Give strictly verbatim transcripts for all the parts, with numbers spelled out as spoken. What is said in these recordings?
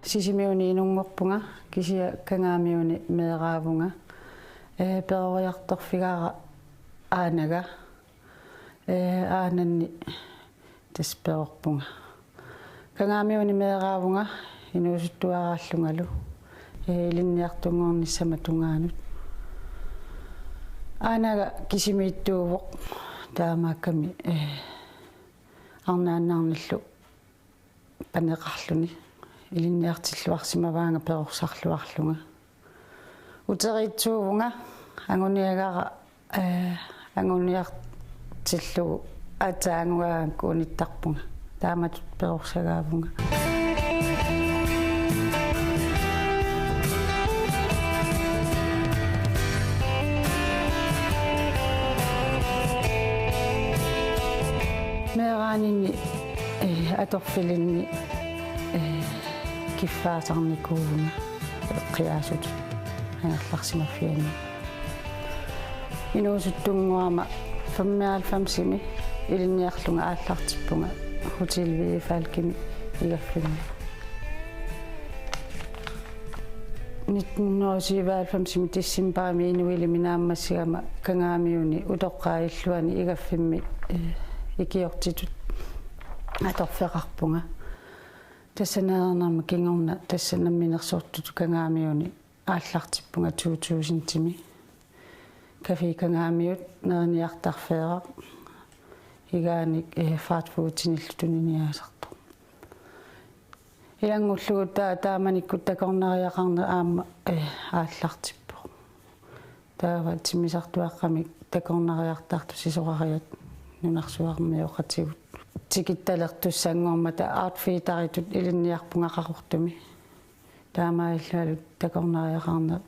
Sisimiuni inunngorpunga, kisianni Kangaamiuni meeraavunga. Ee, peroriartorfigaara aanaga. Ee, aananni tassa perorpunga. Kangaamiuni meeraavunga inuusuttuaraallungalu. Ee, ilinniartunngornissama tungaanut. Aanaga kisimiittuuvoq taamaakkami, ee, arnaannarnillu paneqarluni ilinniartilluarsimavaanga perorsarluarlunga. Uteriitsuuvunga anguniagara, ee, anguniartillugu aatsaat angugaangakkit unittarpunga. Taamatut perorsagaavunga. Meeraaninni, ee, atorfilinni, ee, kiffaasarnikuuvunga eqqiaasutut angerlarsimaffianni. Inuusuttunngorama femoghalvfemsimi ilinniarlunga aallartippunga Hotel Vivi Falkimi igaffimmi. Nitten hundrede og syvoghalvfemsimi decembarimi inuilimi naammassigama Kangaamiuni utoqqaat illuanni igaffimmi, ee, ikiortitut atorfeqarpunga. Tassa nalornerma kingorna tassa namminersortutut Kangaamiuni aallartippunga to tusindimi. Café Kangaamiut neriniartarfeeraq igaanik, ee, fastfoodinillu tuniniaasartoq. Ilanngullugu taa-, taamanikkut takornariaqarneq aamma, ee, aallartippoq. Taava timmisartuaqqamik takornariartartut sisorariat nunarsuarmioqatigut tikittalertussanngormata outfitteritut ilinniarpunga Qaqortumi. Taamaalilluta takornariaqarneq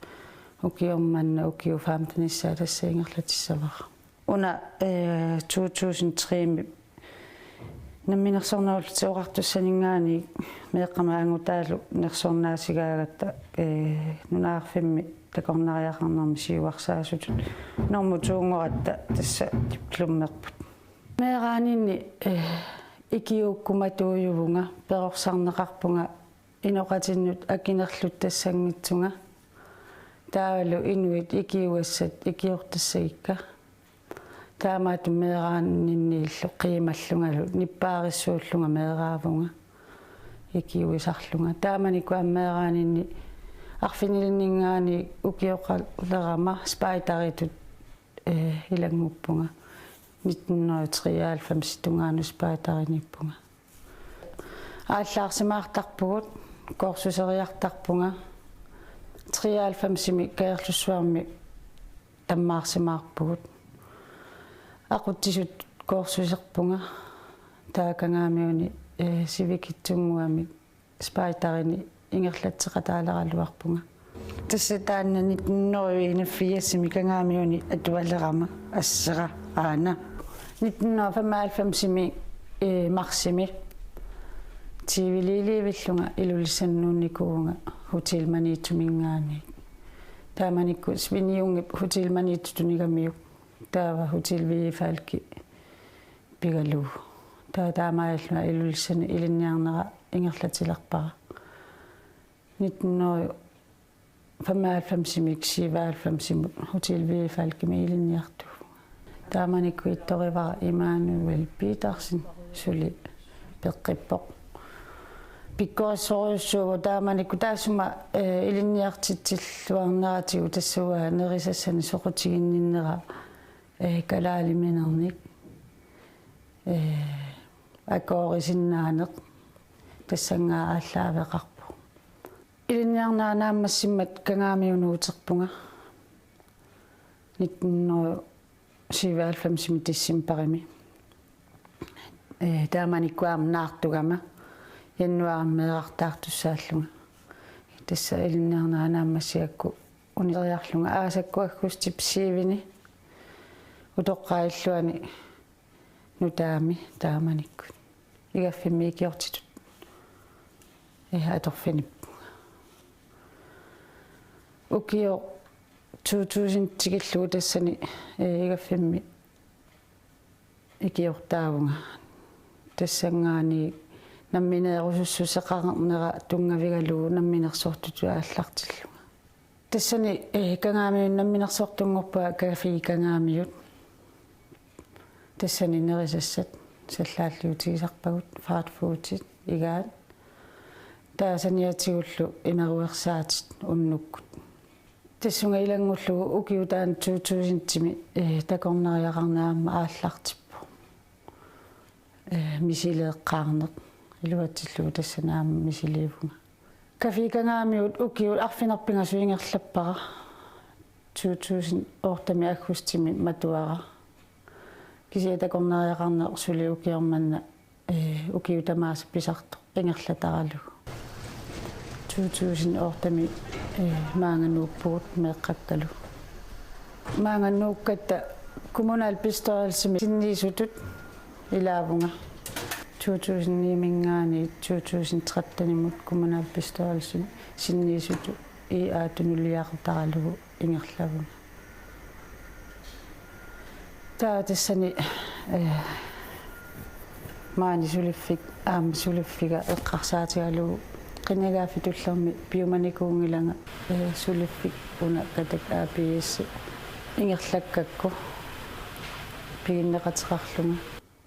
ukioq manna ukiut femtenissaa tassa ingerlatissavara. Una, ee, to tusind tre-mi Namminersornerullutik Oqartussaninngaanniit meeqqama angutaalu nersornaasigaagatta, ee, nunarfimmi takornariaqarnermi siuarsaasutut normu to-nngoratta tassa diplomerput. Meeraaninni, ee, ikiuukkumatuujuvunga, perorsarneqarpunga inoqatinnut akinerluttassanngitsunga. Taavalu inuit ikiugassat ikiortassagikka. Taamaattumik meeraaninniillu qiimallungalu nippaarissuullunga meeraavunga ikiuisarlunga. Taamanikkut aamma meeraaninni arfinilinninngaanniit ukioqalerama spejderitut, ee, ilannguppunga. Nitten hundrede og treoghalvfems tungaanut spejderiniippunga. Aallaarsimaartarpugut, kursuseriartarpunga. Treoghalvfemsimi Kangerlussuarmi tammaarsimaarpugut. Aqutsisut kursuserpunga. Taava Kangaamiuni, ee, sivikitsunnguamik spejderini ingerlatseqataaleraluarpunga. Tassa taanna nitten hundrede og enogfirsimi Kangaamiuni atualerama assera aana. Nitten hundrede og femoghalvfemsimi, ee, marsimi Tiviliiliivillunga Ilulissanut nuunnikuuvunga Hotel Maniitsuminngaanniit. Taamanikkut Svend Jungip Hotel Maniitsu tunigamiuk. Taava Hotel Vivi Falki pigalugu. Taava taamaalillunga Ilulissanut ilinniarnera ingerlatilerpara. Nitten hundrede og femoghalvfemsimiit syvoghalvfemsimut Hotel Vivi Falkimi ilinniartuuvunga. Taamanikkut ittorivara Immanuel Petersen, suli peqqippoq. Pikkorissorujussuuvoq taamanikkut taassuma, ee, ilinniartitsilluarneratigut tassa uanga nerisassanik soqutiginninnera, ee, kalaaliminernik, ee, akuerisinnaaneq tassanngaanniit aallaaveqarpoq. Ilinniarnera naammassimmat Kangaamiunut uterpunga nitten hundrede og syvoghalvfemsimi decembarimi. Ee, taamanikkut aamma naartugama januaarimi meerartaartussaallunga. Tassa ilinniarnera naammassigakku uneriarlunga aasakkut aggustip syvini utoqqaat illuanni nutaami taamanikkut igaffimmi ikiortitut, ee, atorfinippunga. Ukioq to tusind tikillugu tassani, ee, igaffimmi ikiortaavunga. Tassanngaanniit Nammineerusussuseqarnera tunngavigalugu namminersortutut aallartillunga. Tassani, eh, Kangaamiut namminersortunngorpunga Café Kangaamiut. Tassani nerisassat sallaalliutigisarpagut, fast foodit, igaat. Taava saniatigullu imeruersaatit unnukkut. Tassunga ilanngullugu ukiup taanna to tusindimi, eh, takornariaqarneq aamma aallartippoq. Eh, misileeqqaarneq iluatsillugu tassani aamma misiliivunga. Café Kangaamiut ukiut arfineq-pingasut ingerlappara. To tusind otte-mi aggustimi matuara. Kisianni takornariaqarneq suli ukioq manna, eh, ukiut tamaasa pisartoq ingerlataralugu. To tusind otte-mi, eh, maanga nuuppugut meeqqakkalu. Maanga nuukkatta kommunalbestyrelsimi sinniisutut ilaavunga. To tusind ni-minngaanniit to tusind tretten-imut kommunalbestyrelsimi sinniisutut I A tunuliaqutaralugu ingerlavunga. Taava tassani, eh, maani suliffik-, aamma suliffiga eqqarsaatigalugu qinigaaffik tullermi piumanikuunngilanga, eh, suliffik una Katak A/S ingerlakkakku piginneqateqarlunga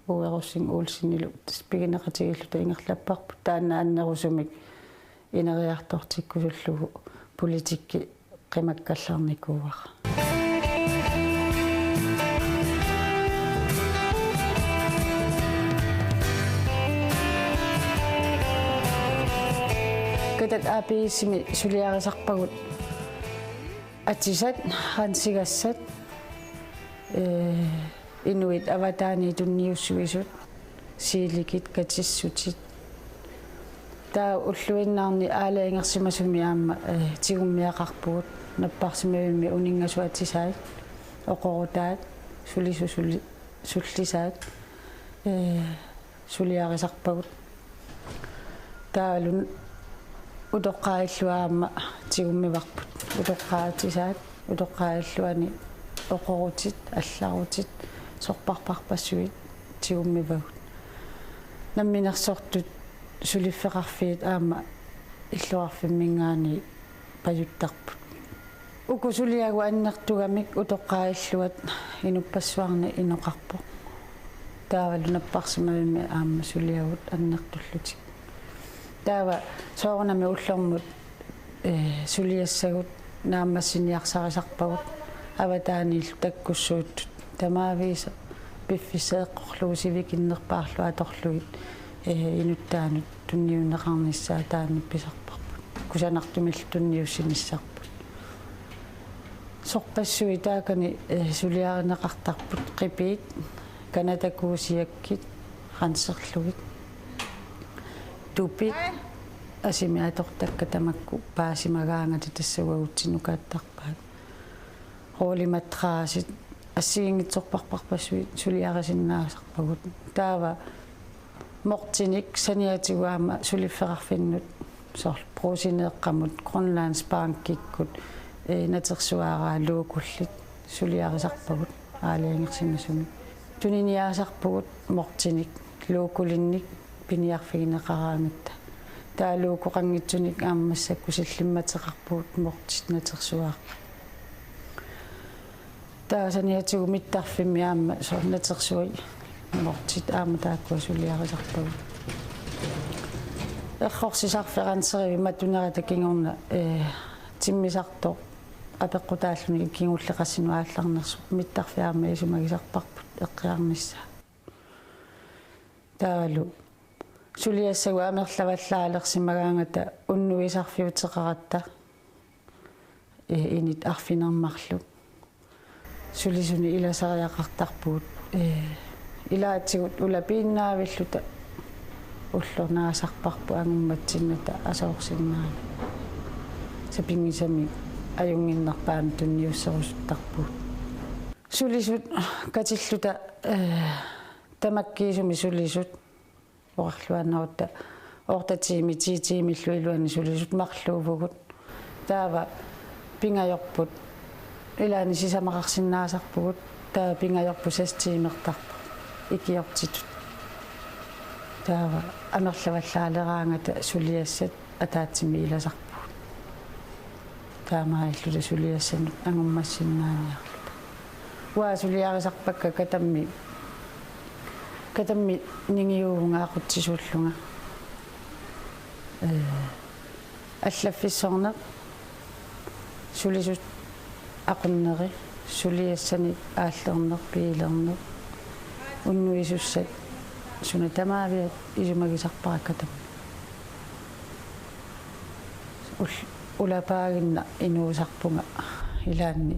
Uwe Rosing Olsenilu tassa piginneqatigiilluta ingerlapparput, taanna annerusumik ineriartortikkusullugu politikki qimakkallarnikuuara. Katak A/S-imi suliarisarpagut atisat, ransigassat, eh, inuit avataaniit tunniussuisut, siilikit, katissutit. Taava ulluinnarni aalajangersimasumi aamma, eh, tigummiaqarpugut napparsimavimmi uninngasut atisai, oqorutaat, sulisut suli-, sullisaat, eh, suliarisarpagut. Taavalu utoqqaat illuat aamma tigummivarput. Utoqqaat atisaat, utoqqaat illuanni oqorutit, allarutit, sorpassuarpassuit tigummivagut. Namminersortut suliffeqarfiit aamma illoqarfimminngaanniit pajuttarput. Uku suliagut annertugamik utoqqaat illuat inuppassuarnik inoqarpoq. Taavalu napparsimavimmi aamma suliagut annertullutik. Taava soorunami ullormut, eh, suliassagut naammassiniarsarisarpagut avataaniillu takkussuuttut. Tamaavisa piffissaq eqqorlugu sivikinnerpaarlugu atorlugit, eh, inuttaanut tunniunneqarnissaa taanna pisarparput. Kusanartumillu tunniussinissarput. Sorpassuit taakani, eh, suliarineqartarput qipiit, canadakuusiakkit, ranserlugit. Tupit, asimi atortakkat tamakku paasimagaangata tassa uagutsinnut kaattarpaat. Rollemadrassit assigiinngitsorpassuit suliarisinnaasarpagut. Taava mortinik saniatigut aamma suliffeqarfinnut soorlu Brugseneeqqamut, Grønlandsbankikkut, eh, natersuaaraa Lokollit suliarisarpagut aalajangersimasumi. Tuniniaasarpugut mortinik Lokolinnik piniarfigineqaraangatta. Taava Lokoqanngitsunik aamma massakkut sillimmateqarpugut mortit natersuaaqqat. Taava saniatigut mittarfimmi aamma soorlu natersuit mortit aamma taakkua suliarisarpagut. Errorsisarfik ranserivik matunerata kingorna, eh, timmisartoq apeqqutaalluni kingulleq qassinut aallarnersoq mittarfik aamma isumagisarparput eqqiarnissaa. Taavalu suliassagut amerlavallaalersimagaangata unnuisarfiuteqaratta, eh, init arfineq-marluk. Sulisunik ilasariaqartarpugut, eh, ilaatigut ulapiinnaavilluta ulloq naasarparput angummatsinnata asoorsinnaaneq. Sapinngisamik ajunnginnerpaamik tunniusserusuttarpugut. Sulisut katilluta, eh, tamakkiisumik sulisut oqarluaannarutta otte tiimit, ti tiimillu iluanni sulisut marluuvugut. Taava pingajorput ilaanni sisamaqarsinnaasarpugut, taava pingajorput seks tiimertarpoq ikiortitut. Taava amerlavallaaleraangata suliassat ataatsimik ilasarpugut. Taamaalilluta suliassanut angummassinnaaniarluta. Uanga suliarisarpakka katammi, katammi ningiuvunga aqutsisuullunga. Ee, allaffissorneq, sulisut aqunneri, suliassanik aallerneq, biilerneq, unnuisussat, suna tamaaviat isumagisarpara katammi. Ul-, ulapaaginnaq inuusarpunga ilaanni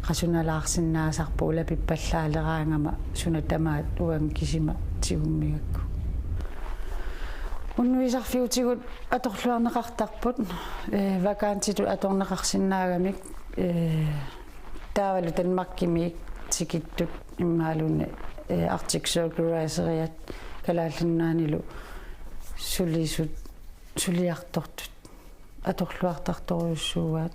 qasunalaarsinnaasarpoq ulapippallaaleraangama suna tamaat uanga kisima tigummigakku. Unnuisarfiutigut atorluarneqartarput, ee, vakantitut atorneqarsinnaagamik, ee, taavalu Danmarkimiit tikittut immaaluunniit, ee, Arctic Circle Raceriat Kalaallit Nunaannilu sulisut, suliartortut atorluartartorujussuugaat.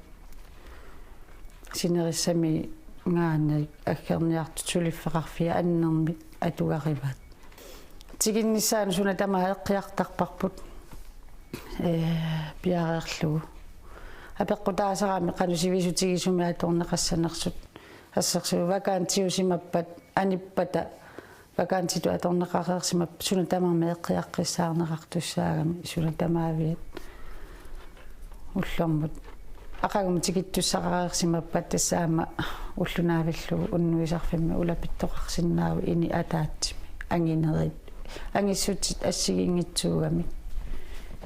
Sinerissaminngaanniit aggerniartut suliffeqarfiit annermik atugarivaat. Tikinnissaanut suna tamaat eqqiartarparput, ee, piareerlugu. Apeqqutaasarami qanoq sivisutigisumik atorneqassanersut. Assersuut vakantiusimappat anippata vakantitut atorneqareersimappat suna tamarmi eqqiaqqissaarneqartussaagami suna tamaaviat ullormut. Aqagumut tikittussaqareersimappat tassa aamma ulloq naavillugu unnuisarfimmi ulapittoqarsinnaavoq ineq ataatsimi. Anginerit. Angissutsit assigiinngitsuugamik.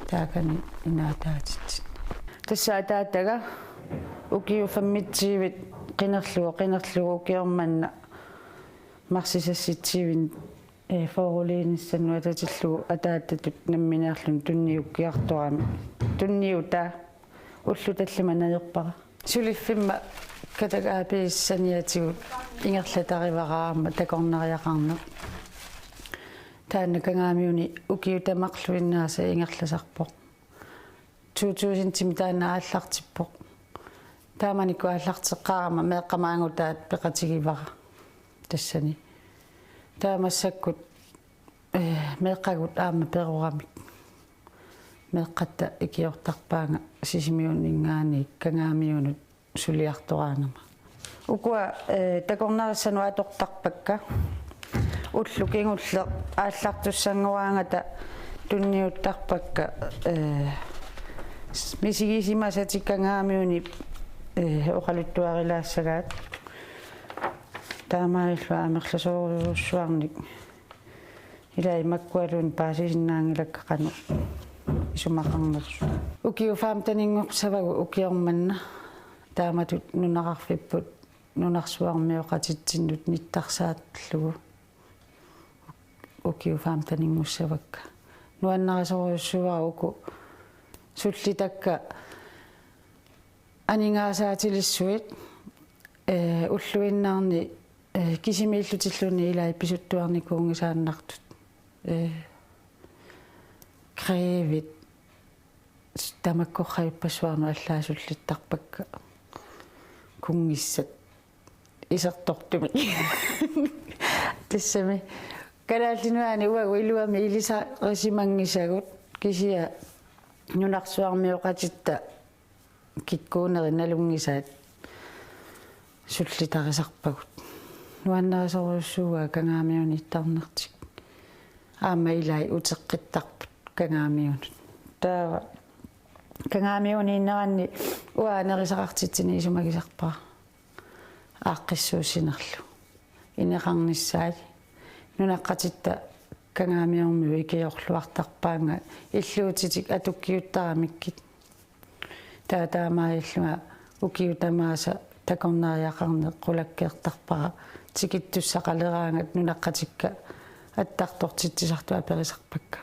Taakani ineq ataatitsinni. Tassa ataataga ukiut femogtyvit qinerlugu, qinerlugu ukioq manna marsi seksogtyve, ee, forureningsanut atatillugu ataatatut nammineerluni tunniukkiartorami. Tunniutaa ullut tallimat najorpara. Suliffimma Katak A/S saniatigut ingerlatarivara aamma takornariaqarneq. Taanna Kangaamiuni ukiut tamarluinnaasa ingerlasarpoq. To tusindimik taanna aallartippoq. Taamanikkut aallarteqqaarama meeqqama angutaat peqatigivara tassani. Taava massakkut, ee, meeqqagut aamma peroramik. Meeqqatta ikiortarpaannga Sisimiuninngaanniit Kangaamiunut suliartoraangama. Ukua, ee, takornarissanut atortarpakka. Ulloq kingulleq aallartussanngorangata tunniuttarpakka, ee, s-, misigisimasatik Kangaamiuni, ee, oqaluttuarilaassagaat. Taamaalilluni amerlasoorujussuarnik ilai makkualuunniit paasisinnaanngilakka qanoq isumaqarnersut. Ukiut femteninngorsaavagut ukioq manna. Taamatut nunaqarfipput nunarsuarmioqatitsinnut nittarsaallugu. Ukiut femteninngussaavakka. Nuannarisorujussuuara uku sullitakka aningaasaatilissuit, ee, ulluinnarni, ee, kisimiillutilluunniit ilai pisuttuarnikuunngisaannartut. Ee, Grevit, tamakkorpiarpassuarnut allaat sullittarpakka. Kunngissat isertortumik. Tassami. Kalaallit Nunaanni uagut iluamik ilisarisimanngisagut kisianni nunarsuarmioqatitta kikkuunerit nalunngisaat sullitarisarpagut. Nuannarisorujussuuara Kangaamiuniittarnertik. Aamma ilai uteqqittarput Kangaamiunut. Taava Kangaamiuniinneranni uanga nerisaqartitsineq isumagisarpara. Aaqqissuussinerlu. Ineqarnissaat. Nunaqqatitta Kangaamiormiut ikiorluartarpaannga illuutitik atukkiuttaramikkit. Taava taamaalillunga ukiut tamaasa takornariaqarneq qulakkeertarpara tikittussaqaleraangat nunaqqatikka attartortitsisartut aperisarpakka.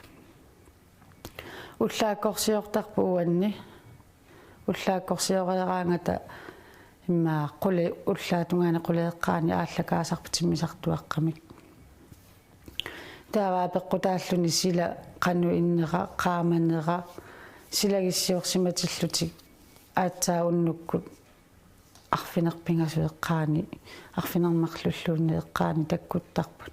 Ullaakkorsiortarput uanni. Ullaakkorsioreeraangata immaqa quli-, ullaap tungaani qulit eqqaanni aallakaasarput timmisartuaqqamik. Taava apeqqutaalluni sila qanoq innera, qaamanera, silagissiorsimatillutik aatsaat unnukkut arfineq-pingasut eqqaanni, arfineq-marlulluunniit eqqaanni takkuttarput.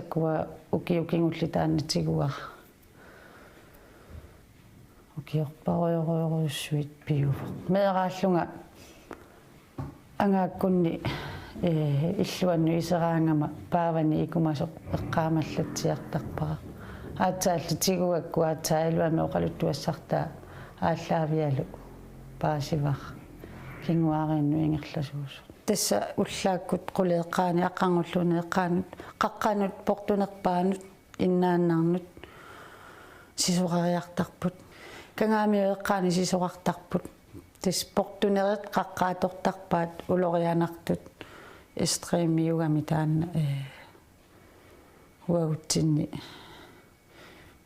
massakkut ukiut kingulliit taanna tiguara. Ukiorparujorujussuit pivoq. Meeraallunga angaakkunni, eh, illuannut iseraangama paavani ikumasoq eqqaamallatsiartarpara. Aatsaallu tigugakku aatsaat iluamik oqaluttuassartaa aallaavigalu paasivara kinguaariinnut ingerlasuusoq. Tassa ullaakkut qulit eqqaanni, aqqanngulluunniit eqqaanni, qaqqanut portunerpaanut innaannarnut sisorariartarput. Kangaamiut eqqaanni sisorartarput. Tassa portunerit qaqqat atortarpaat ulorianartut, estremiugami taanna, eh, uagutsinni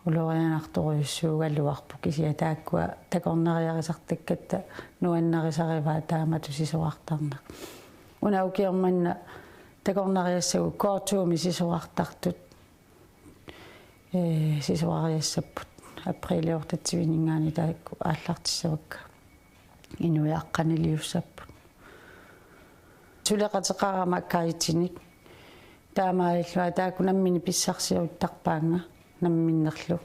ulorianartorujussuugaluarput, kisianni taakkua takornariarisartakkatta nuannarisarivaat taamatut sisorartarneq. Una ukioq manna takornariassagut K to-mi sisorartartut, eh, sisorariassapput. Apriilip otteogtyveninngaanniit taakku aallartissavakka. Inuit aqqaniliussapput. Suleqateqarama guidinik. Taamaalillunga taakku nammineq pissarsiuttarpaannga namminnerlu.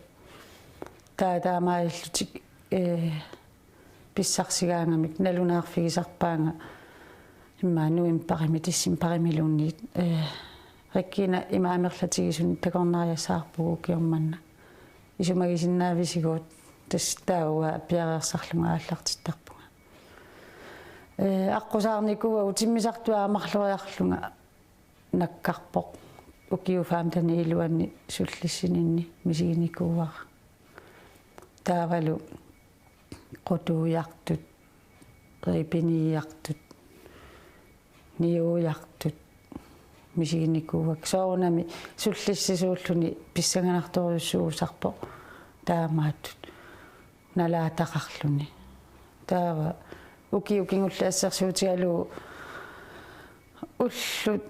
Taava taamaalillutik, eh, pissarsigaangamik nalunaarfigisarpaannga immaqa novembarimi, decembarimiluunniit, eh, Regina ima amerlatigisunik takornariassavarput ukioq manna. Isumagisinnaavisigut, tassa taava piareersarlunga aallartittarpunga. Eh, aqqusaarnikuuagut, timmisartuaat marloriarlunga nakkarpoq. Ukiut femtenit iluanni sullissininni misiginikuuara. Taavalu qutuujartut, ribiniijartut, niuujartut misiginikuuakka. Soorunami sullissisuulluni pissanganartorujussuusarpoq taamaattut nalaataqarluni. Taava ukiut kingulliit assersuutigalugu ullut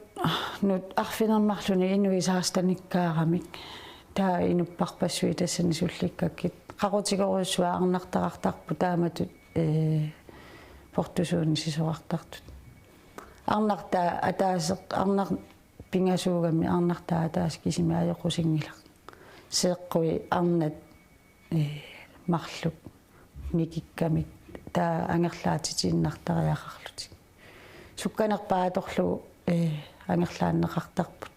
nut arfineq-marlunut inuit sekstenikkaaramik. Taava inupparpassuit tassani sullikkakkit. Qaqutigerujussuaq arnartaqartarput taamatut, eh, portusuunik sisorartartut. Arnartaa ataaseq, arnaq pingasuugami arnartaa ataaseq kisimi ajoqusinngilaq. Seeqqui arnat, eh, marluk nikikkamik taava angerlaatitiinnartariaqarlutik. Sukkanerpaat atorlugu, eh, angerlaanneqartarput.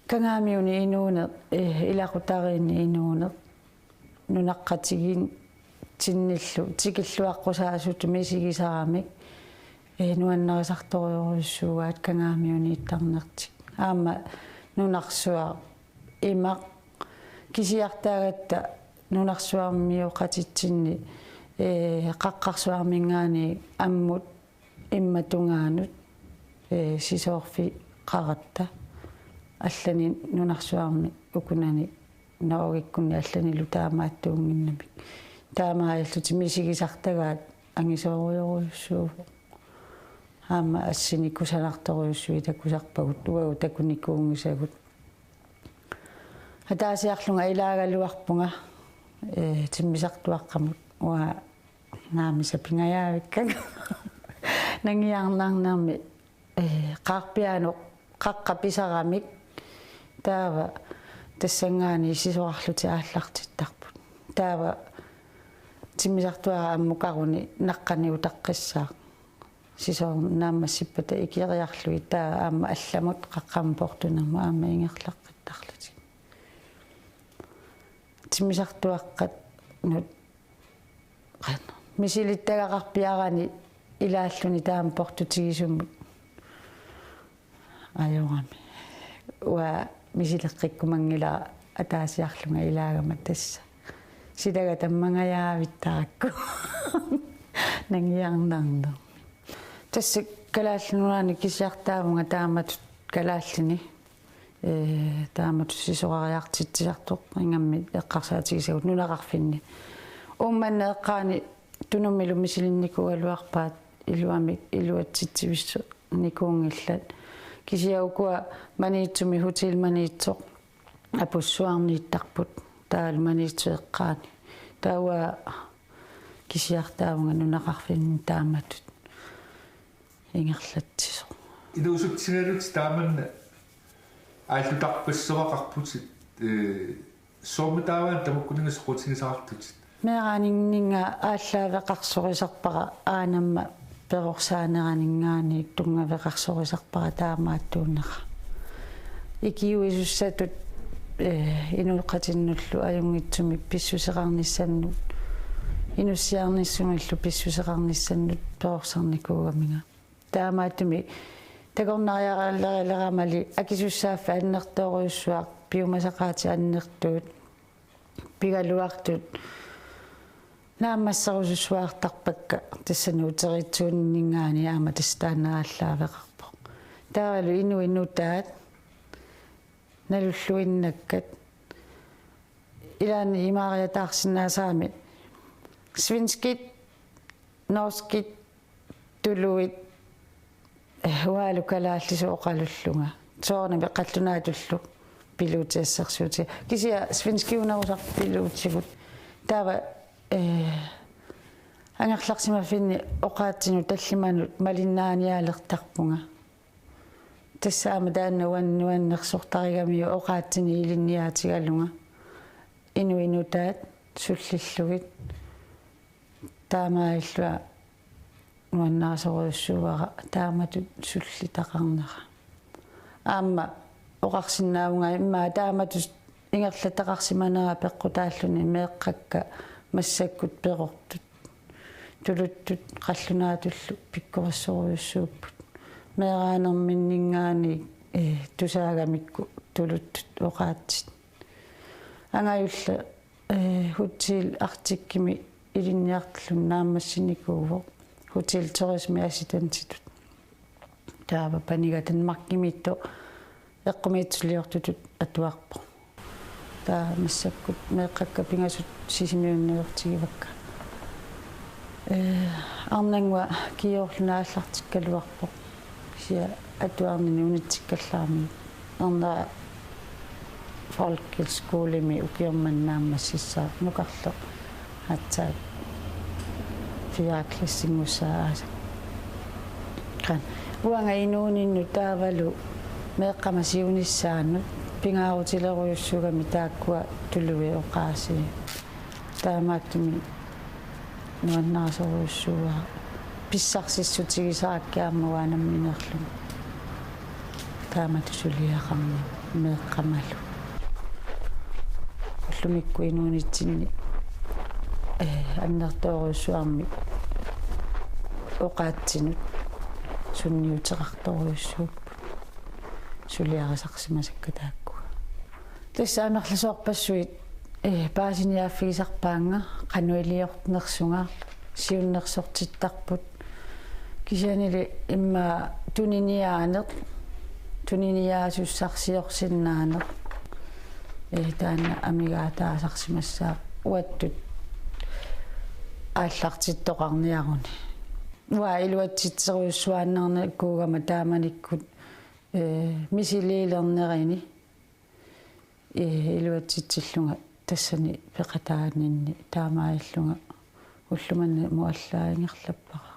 Kangaamiuni inuuneq, eh, ilaqutariinni inuuneq, nunaqqatigiinnillu tikilluaqqusaasutut misigisaramik, eh, nuannarisartorujussuugaat Kangaamiuniittarnertik. Aamma nunarsuaq imaq kisiartaagatta nunarsuarmioqatitsinni, eh, qaqqarsuarminngaanniit ammut immaqa tungaanut, eh, sisoorfeqaratta allanik nunarsuarmi ukunani Norgekkunni allanilu taamaattuunnginnamik. Taamaalillutik misigisartagaat angisoorujorujussuuvoq. Aamma assinik kusanartorujussuit takusarpagut, uagut takunikuunngisagut. Ataasiarlunga ilaagaluarpunga, eh, timmisartuaqqamut, uanga naamik sapingajaavikkagut. Nangiarnarnermi, eh, qaarpiaanoq qaqqap pisaramik. Taava tassanngaanniit sisorarlutik aallartittarput. Taava timmisartuara ammukaruni naqqaniutaqqissaaq. Sisoornut naammassippata ikeriarlugit taava aamma allamut qaqqamut portunermut aamma ingerlaqqittarlutik. Timmisartuaqqanut qanoq misilittagaqarpiarani Ilaalluni taama portutigisumut ajorami. Uanga misileqqikkumanngilara ataasiarlunga ilaagama tassa. Silaga tammangajaavittarakku. Nangiarnarnermi. Tassa Kalaallit Nunaanni kisiartaavunga taamatut kalaallini. Ee, taamatut sisorariartitsisartoq ingammik eqqarsaatigisagut nunaqarfinni. Uummannap eqqaani Tunummilu misilinnikuugaluarpaat iluamik iluatsitsivissarnikuunngillat. Kisianni ukua Maniitsumi Hotel Maniitsoq apussuarniittarput taavalu Maniitsumi eqqaani. Taava kisiartaavunga nunaqarfinni taamatut ingerlatsisoq. Inuusutsigalutit taamanna aallutarpassuaqarputit, ee, soormitaava tamakkuninnga soqutigisaqartutit? Meeraaninninnga aallaaveqarsorisarpara aanamma perorsaaneraninngaanniit tunngaveqarsorisarpara taamaattuunera. Ikiuisussatut, ee, inooqatinnullu ajunngitsumik pissuseqarnissannut, inussiarnissumillu pissuseqarnissannut perorsarnikuugaminga. Taamaattumik takornariaralerileramali akisussaaffik annertoorujussuaq piumasaqaatit annertuut pigaluartut naammasserusussuartarpakka tassani uteriitsuuninninngaanniit aamma tassa taanna aallaaveqarpoq. Taavalu inuit nutaat nalulluinnakkat ilaanni imaariataarsinnaasarami svenskit, norskit, tuluit, eh, uangalu kalaallisut oqalullunga. Soorunami qallunaatullu piluutit assersuutigaat. Kisianni svenskiunerusarput piluutigut. Taava, eh, angerlarsimaffinni oqaatsinut tallimanut malinnaanialertarpunga. Tassa aamma taanna uan-, nuannersortarigamiuk oqaatsinik ilinniaatigalunga. Inuit nutaat sullillugit. Taamaalillunga nuannarisorujussuuara taamatut sullitaqarnera. Aamma oqarsinnaavunga immaqa taamatut ingerlataqarsimanera peqqutaalluni meeqqakka massakkut perortut. Tuluttut qallunaatullu pikkorissorujussuupput. Meeraanerminninngaanniit, eh, tusaagamikku tuluttut oqaatsit. Angajulla, eh, Hotel Arcticimi ilinniartilluni naammassinikuuvoq. Hotel Turisme Assistentitut. Taava paniga Danmarkimiittoq eqqumiitsuliortutut atuarpoq. Taava massakkut meeqqakka pingasut Sisimiunut najortigivakka. Eh, arnannguaq kioorluni aallartikkaluarpoq. Kisianni atuarnini unitsikkallarami. Ernera Folkeskolemi ukioq manna naammassissaaq nukarleq aatsaat fjerde klassinngussaa aasaq. Qaa. Uanga inuuninnut taavalu meeqqama siunissaanut pingaarutilerujussuugami taakkua tuluit oqaasii. Taamaattumik nuannarisorujussuuara. Pissarsissutigisarakkit aamma uanga nammineerlunga. Taamatut suliaqarnera meeqqamalu. Ullumikkut inuunitsinni, eh, annertoorujussuarmik oqaatsinut sunniuteqartorujussuupput. Suliarisarsimasakka taakkua. Tassa amerlasoorpassuit, eh, paasiniaaffigisarpaannga qanoq iliornersunga siunnersortittarput. Kisiannili immaqa tuniniaaneq, tuniniaasussarsiorsinnaaneq. Eh, taanna amigaataasarsimassaaq uattut aallartittoqarniaruni. Uanga iluatsitserujussuaannarnikuugama taamanikkut, eh, misiliilernerini. Ee, iluatsitsillunga tassani peqataaninni taamaalillunga ullumimut allaa ingerlappara.